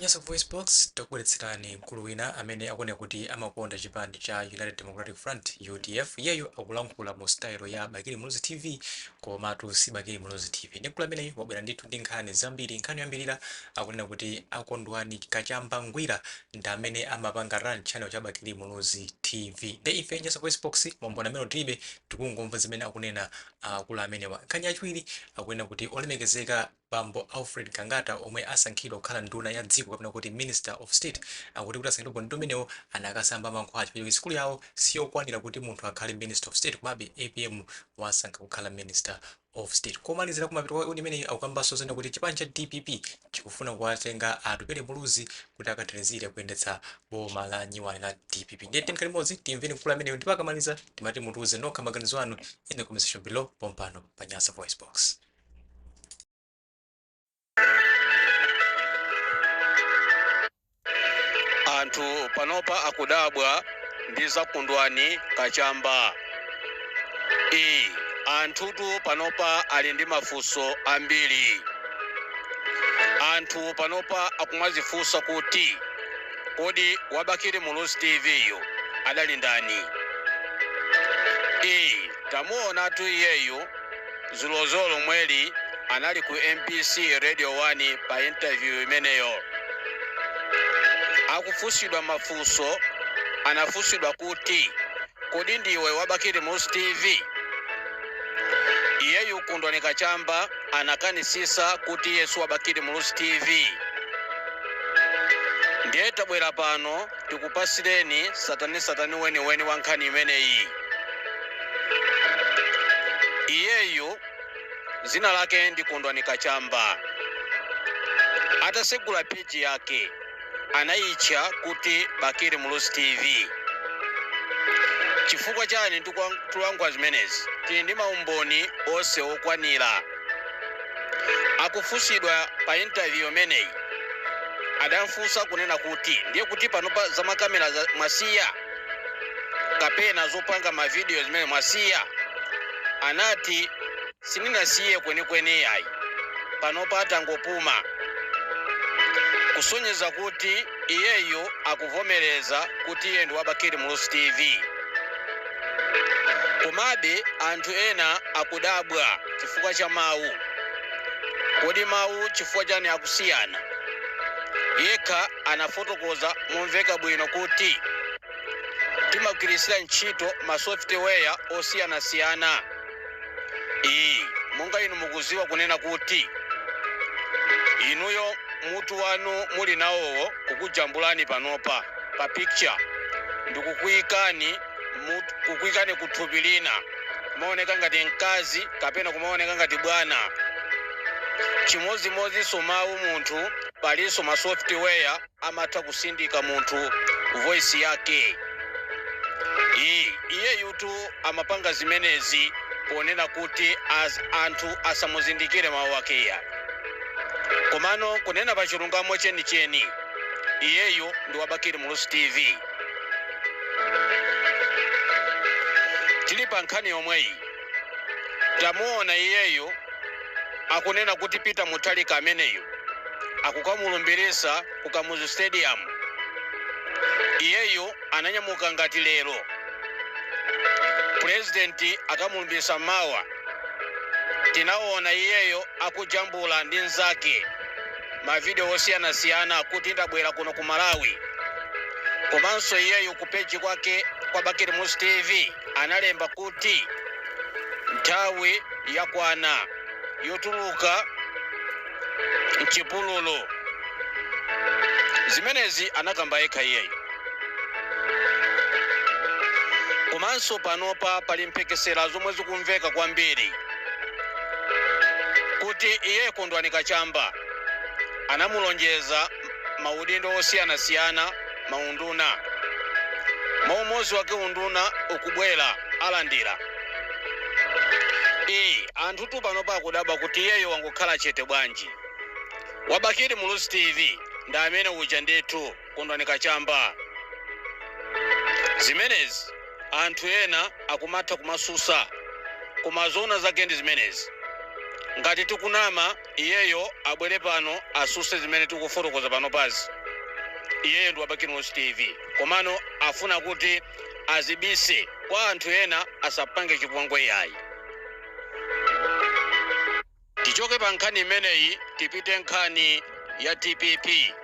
Nyasa Voice Box takubweretserani mkulu wina amene akuoneka kuti amakonda chipani cha United Democratic Front, UDF. Iyeyo akulankhula mu style ya Bakili Muluzi TV, komatu si Bakili Muluzi TV. Ndi mkulu ameneyu wabwera ndithu ndi nkhani zambiri. Nkhani yoyambirira akunena kuti Akondwani Kachamba Ngwira ndi amene amapanga run channel cha Bakili Muluzi TV. Nde ife Nyasa Voice Box maumboni amene tilibe, tikungomva zimene akunena akulu amenewa. Nkhani yachiwiri akunena kuti olemekezeka Bambo Alfred Gangata, omwe asankhidwa kukhala nduna ya dziko kapena kuti Minister of State, akuti kuti asankhidwe udindo umenewo anakasamba mankhwala chifukwa choti sukulu yawo siyokwanira kuti munthu akhale Minister of State, komabe APM wasankha kukhala Minister of State. Komalizira, kumapeto kwa imeneyi, akukambanso zonena kuti chipani cha DPP chikufuna kuwatenga Atupele Muluzi kuti akathandizire kuyendetsa boma la nyiwani la DPP. Ndiye tiyeni limodzi timvere mkulu ameneyo, ndipo akamaliza timati mutiuze nokha maganizo anu in the comment section below pompano pa Nyasa Voice Box. Anthu panopa akudabwa ndi za Kondwani Kachamba. E, anthutu panopa ali ndi mafunso ambiri. Anthu panopa akumazifunsa kuti kodi wa Bakili Muluzi TV yo adali ndani? E, tamuonatu iyeyu. Dzulo lomweli anali ku mbc Radio 1 pa interview imeneyo. Akufunsidwa mafunso, anafunsidwa kuti kodi ndiwe wa Bakili Muluzi TV? Iyeyu Kondwani Kachamba anakanisisa kuti iye si wa Bakili Muluzi TV. Ndiye tabwera pano tikupasireni satanisatani weniweni wa nkhani imeneyi. Iyeyu zina lake ndi Kondwani Kachamba. Atasegula peji yake anayitcha kuti Bakili Muluzi TV. Chifukwa chani tikulankhula zimenezi? Tili ndi maumboni onse okwanira. Akufunsidwa pa interview imeneyi, adamfunsa kunena kuti ndiye kuti panopa za makamera mwasiya kapena zopanga ma video zimene mwasiya? Anati sindinasiye kwenikweni ayi, panopa tangopuma, kusonyeza kuti iyeyo akuvomereza kuti iye ndi wa Bakili Muluzi TV. Komabe anthu ena akudabwa chifukwa cha mawu. Kodi mawu chifukwa chani akusiyana? Yekha anafotokoza momveka bwino kuti timagwiritsira ntchito ma software osiyanasiyana. Iyi monga inu mukuziwa kunena kuti inuyo mutu wanu muli nawowo kukujambulani panopa pa picture ndikukuyikani kukuyikani kuthupi lina kumaoneka ngati mkazi kapena kumaoneka ngati bwana. Chimodzimodzinso mawu munthu, palinso ma software amatha kusindika munthu voice yake. Iyeyutu amapanga zimenezi ponena kuti anthu asamuzindikire mawu ake ya. Komano kunena pa chilungamo chenicheni, iyeyu ndi wa Bakili Muluzi TV. Tili pa nkhani yomweyi, tamuona iyeyu akunena kuti Peter Mutharika ameneyu akukamulumbirisa ku Kamuzu Stadium. Iyeyu ananyamuka ngati lero, president akamulumbirisa mawa. Tinaona iyeyo akujambula ndi nzake mavidiyo osiyanasiyana kuti ndabwera kuno ku Malawi. Komanso iyeyo ku peji kwake kwa Bakili Muluzi TV analemba kuti nthawi yakwana yotuluka mchipululu. Zimenezi anakamba yekha iyeyo. Komanso panopa pali mphekesera zomwe zikumveka kwambiri kuti iye Kondwani Kachamba anamulonjeza maudindo osiyanasiyana, maunduna. Mwa umodzi wake unduna ukubwera alandira. E, anthutu panopa akudabwa kuti iyeyo wangokhala chete bwanji. Wa Bakili Muluzi TV ndi amene uja ndithu, Kondwani Kachamba. Zimenezi anthu ena akumatha kumasusa, koma zoona zake ndi zimenezi. Ngati tikunama, iyeyo abwere pano asuse zimene tikufotokoza pano pazi. Iyeyo ndi wa Bakili Muluzi TV, komano afuna kuti azibise kwa anthu ena asapange chipongwe yayi. Tichoke pa nkhani imeneyi, tipite nkhani ya DPP.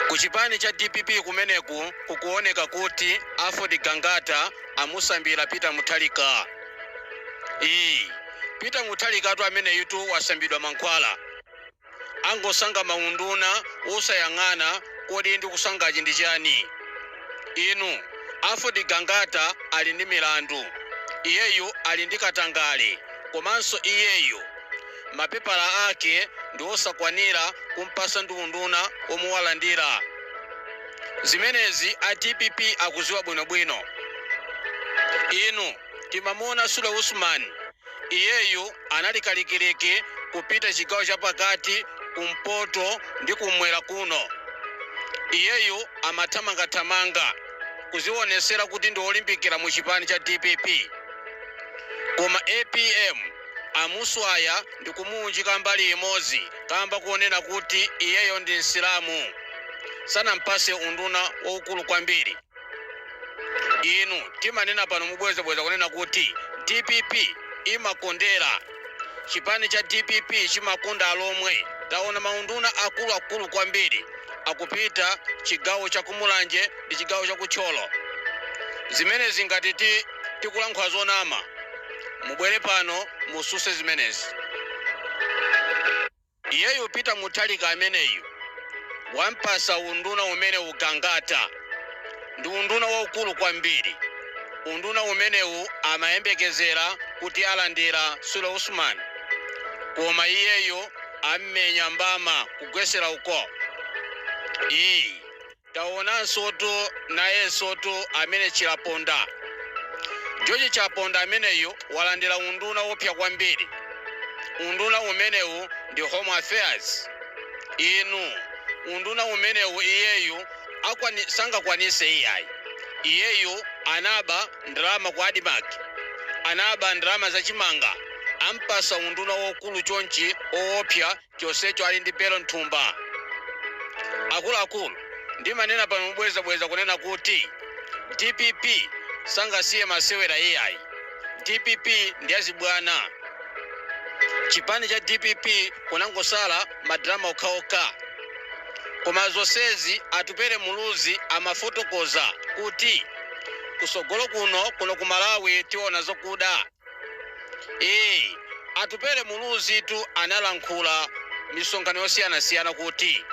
Ku chipani cha DPP kumeneku kukuoneka kuti Alfred Gangata amusambira Peter Mutharika. Iyi Peter Mutharika tu ameneyutu wasambidwa mankhwala, angosanga maunduna osayang'ana kodi ndi kusangachi ndi chani. Inu, Alfred Gangata ali ndi milandu, iyeyu ali ndi katangale, komanso iyeyu mapepala ake ndi osakwanira kumpasa ndi unduna omwe walandira. Zimenezi a DPP akuziwa bwinobwino. Inu, timamuona Sule Usman, iyeyu anali kalikiliki kupita chigawo chapakati, kumpoto ndi kumwera kuno. Iyeyu amathamangathamanga kuzionesera kuti ndi olimbikira mu chipani cha DPP, koma APM amuswaya ndi kumuunjika mbali imodzi kamba kuonena kuti iyeyo ndi Msilamu, sanampase unduna waukulu kwambiri. Inu, timanena pano mubwezabweza kunena kuti DPP imakondera. Chipani cha DPP chimakonda alomwe. Taona maunduna akuluakulu kwambiri akupita chigawo cha Kumulanje ndi chigawo cha Kuthyolo. Zimenezi ngati tikulankhula zonama, mubwere pano mususe zimenezi. Iyeyu Peter Mutharika ameneyu wampasa unduna umene ugangata ndi unduna waukulu kwambiri. Unduna umenewu amayembekezera kuti alandira Sule Usman, koma iyeyo ammenya mbama kugwesera uko. Iyi taonanso tu nayenso tu amene Chilaponda, George Chaponda ameneyu walandira unduna wopsa kwambiri. Unduna umenewu ndi Home Affairs. Inu, unduna umenewu iyeyu sangakwanise iyayi. Iyeyu anaba ndalama ku ADMARC, anaba ndalama zachimanga. Ampasa unduna wokulu chonchi oopsa, chonsecho ali ndi pelo mthumba. Akuluakulu, ndimanena pano mubwezabweza kunena kuti DPP sangasiye masewera iyayi. DPP ndi azibwana. Chipani cha DPP kunangosala madrama okhaokha. Koma zonsezi Atupele Muluzi amafotokoza kuti kusogolo kuno kuno ku Malawi tiona zokuda. Ee, Atupele Muluzi tu analankhula misonkhano yosiyanasiyana kuti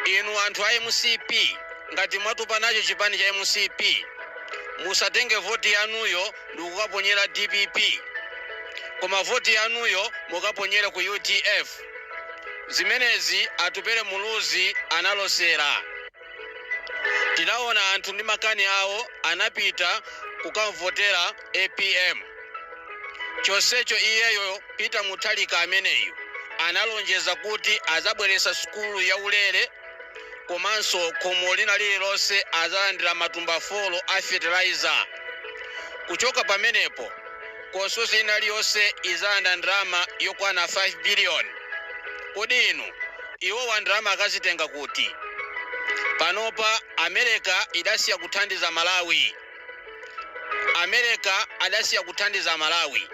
inu anthu a MCP, ngati mwatupa nacho chipani cha MCP, musatenge voti yanuyo ndikukaponyera DPP, koma voti yanuyo mukaponyere ku UDF. Zimenezi Atupele Muluzi analosera. Tinaona anthu ndi makani awo anapita kukamvotera APM, chonsecho iyeyo Peter Mutharika ameneyu analonjeza kuti azabweretsa sukulu yaulere, komanso khomo lina lililonse azalandira matumba 4 a fertilizer. Kuchoka pamenepo, constituency ina iliyonse izalanda ndalama yokwana 5 billion. Kodi inu, iwowa ndalama akazitenga kuti? Panopa America idasiya kuthandiza Malawi. America adasiya kuthandiza Malawi.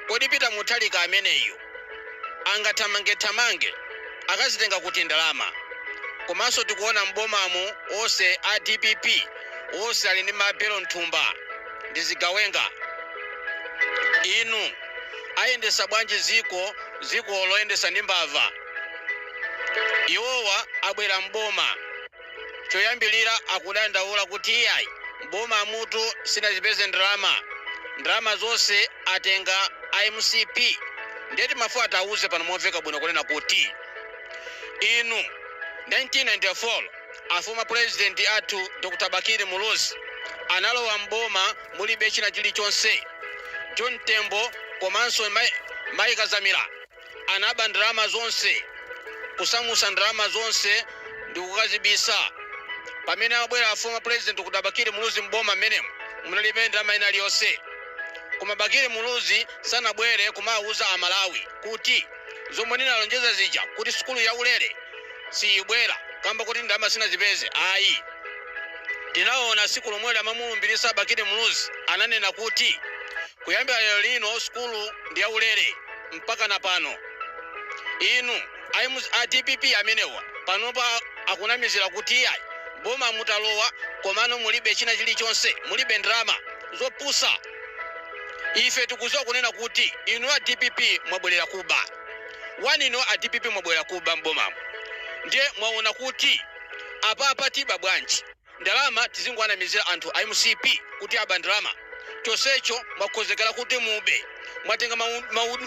Kodi Peter Mutharika ameneyu angathamangethamange akazitenga kuti ndalama? Komanso tikuona m'bomamu onse a DPP onse ali ndi mabelo mthumba ndi zigawenga. Inu, ayendesa bwanji ziko, ziko loyendesa ndi mbava? Iwowa abwera mboma, choyambilira akudandaula kuti iyayi, mboma mutu sinazipeze ndalama, ndalama zonse atenga iMCP. Ndeti mafuta auze pano momveka bwino kunena kuti inu, 1994 a former president athu Dr Bakili Muluzi analowa mboma mulibe china chilichonse. John Tembo komanso Mai Kazamira anaba ndalama zonse, kusamusa ndalama zonse ndi kukazibisa. Pamene amabwera a former president Dr Bakili Muluzi mboma mmenemo munalibe ndalama ina iliyonse. Koma Bakili Muluzi sanabwere kumawuza Amalawi kuti zomwe ndinalonjeza zija, kuti sukulu yaulere siyibwera kamba kuti ndalama sinazipeze, ayi. Tinaona siku lomwe amamulumbirisa Bakili Muluzi, ananena kuti kuyambira lero lino sukulu ndi yaulere. Mpaka na pano inu a DPP amenewa panopa akunamizira kuti iyayi, boma mutalowa komano mulibe china chilichonse, mulibe ndalama. Zopusa. Ife tikuziwa kunena kuti inu a DPP mwabwerera kuba wani. Inu a DPP mwabwerera kuba mbomamo. Ndiye mwaona kuti apapa tiba bwanji ndalama? Tizingoanamizira anthu a MCP kuti aba ndalama, chonsecho mwakonzekera kuti mube. Mwatenga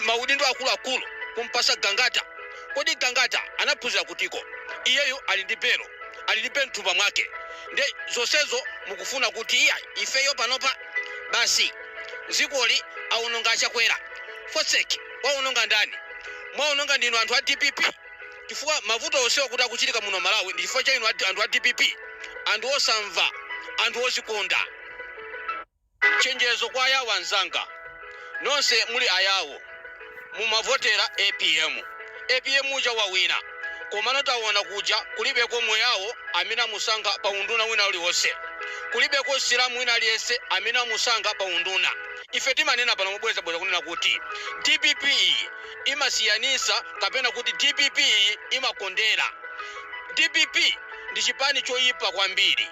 maudindo akuluakulu kumpasa Gangata. Kodi Gangata anaphunzira kutiko? Iyeyo ali ndi belo, ali ndi belo mthumba mwake. Nde zonsezo mukufuna kuti iya, ifeyo panopa basi dzikoli awononga Achakwera. Fotsek, waononga ndani? Mwaononga ndinu anthu a DPP, chifukwa mavuto onsewa kuti akuchitika muno Malawi ndi chifukwa cha inu anthu a DPP, anthu osamva, anthu ozikonda. Chenjezo kwa Ayawo anzanga nonse muli Ayawo, mumavotera APM. APM uja wawina, komano taona kuja kulibeko Muyawo amene amusankha pa unduna wina uliwonse, kulibeko Silamu wina aliyense amene amusankha pa unduna. Ife timanena pano mobwerezabwereza kunena kuti DPP iyi imasiyanisa, kapena kuti DPP iyi imakondera. DPP ndi chipani choyipa kwambiri,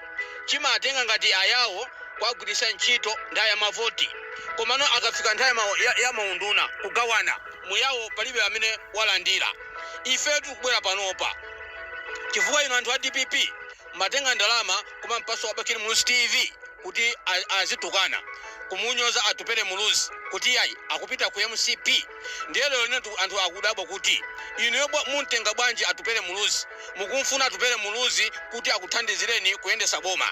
chimatenga ngati Ayawo kuagwiritsa ntchito nthawi ya mavoti, komano akafika nthawi ya maunduna kugawana, Muyawo palibe amene walandira. Ife tikubwera panopa chifukwa inu anthu a DPP matenga ndalama kumampasa wa Bakili Muluzi TV kuti azitukana, kumunyoza Atupele Muluzi kuti yayi, akupita ku MCP. Ndiye lero lino anthu akudabwa kuti inuyo muntenga bwanji Atupele Muluzi? Mukumfuna Atupele Muluzi kuti akuthandizireni kuyendesa boma,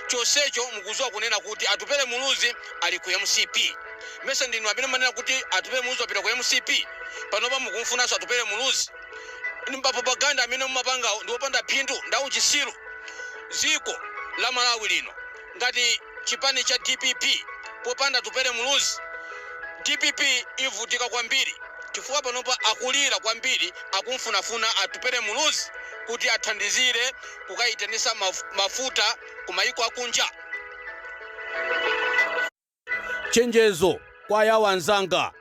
chonsecho mukuziwa kunena kuti Atupele Muluzi ali ku MCP. Mese ndinu amene manena kuti Atupele Muluzi wapita ku MCP? Panopa mukumfunanso Atupele Muluzi. Mapropaganda amene mumapangawo ndi opanda phindu, ndauchisiru. Dziko la Malawi lino, ngati chipani cha DPP popanda Atupele Muluzi, DPP ivutika kwambiri, chifukwa panopa akulira kwambiri, akumfunafuna Atupele Muluzi kuti athandizire kukayitanisa mafuta ku mayiko akunja. Chenjezo kwa Ayawo anzanga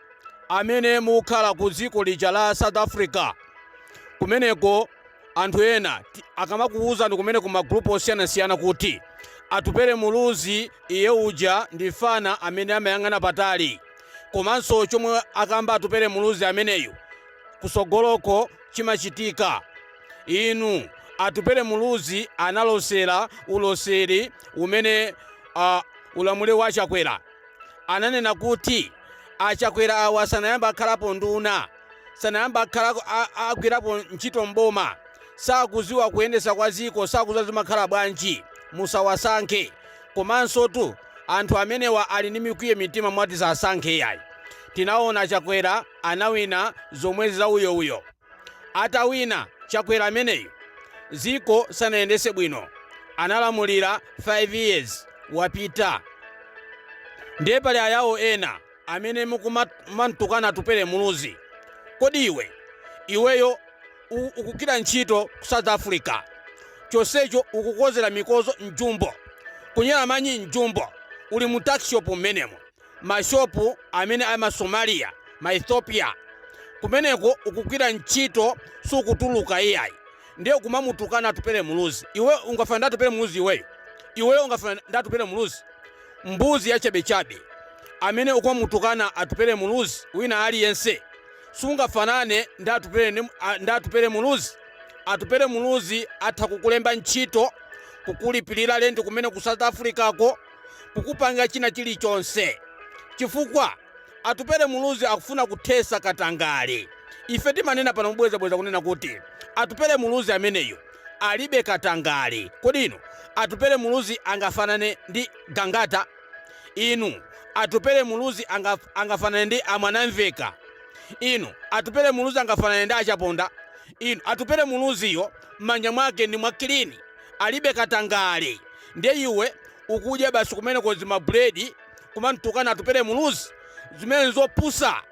amene mukhala ku dziko lija la South Africa. Kumeneko anthu ena akamakuwuzani kumene ku magulupu osiyanasiyana kuti Atupele Muluzi iye uja ndi fana amene amayang'ana patali, komanso chomwe akamba Atupele Muluzi ameneyu kusogoloko chimachitika. Inu, Atupele Muluzi analosera uloseri umene ulamuliro wa Chakwera. Ananena kuti Achakwera awa sanayamba akhalapo nduna, sanayamba akhalako agwirapo ntchito mboma, sakuziwa kuyendesa kwa ziko, sakuziwa zimakhala bwanji, musawasankhe. Komanso tu anthu amenewa ali ndi mikwiyo mitima mwati sasankhe yayi. Tinaona Chakwera anawina zomwezi za uyouyo. Atawina Chakwera ameneyu, ziko sanayendese bwino, analamulira 5 years, wapita. Ndiye pali Ayawo ena amene mukumantukana Atupele Muluzi. Kodi iwe, iweyo ukugwira ntchito ku South Africa, chonsecho ukukozera mikozo mjumbo, kunyera manyi mjumbo, uli mu tuckshop mmenemo, mashopu amene ama Somalia, ma Ethiopia, kumeneko ukugwira ntchito, sukutuluka iyayi, ndiye kumamutukana Atupele Muluzi. Iwe ungafana ndi Atupele Muluzi? Iweyo, iweyo ungafana ndi Atupele Muluzi? Mbuzi yachabechabe amene ukumamutukana Atupele Muluzi, wina aliyense sungafanane ndi Atupele, ndi Atupele Muluzi. Atupele Muluzi atha kukulemba ntchito, kukulipirira lendi kumene ku South Africa ko, kukupanga china chilichonse, chifukwa Atupele Muluzi akufuna kuthesa katangale. Ife timanena pano mobwerezabwereza kunena kuti Atupele Muluzi ameneyo alibe katangale. Kodi inu, Atupele Muluzi angafanane ndi Gangata? Inu, Atupele Muluzi angafanane ndi Amwanamveka? Inu, Atupele Muluzi angafanane ndi Achaponda? Inu, Atupele Muluziyo m'manja mwake ndi mwa clean, alibe katangale. Ndiye iwe ukudya basi kumene kozi mabuledi, kumantukana Atupele Muluzi. Zimene zopusa.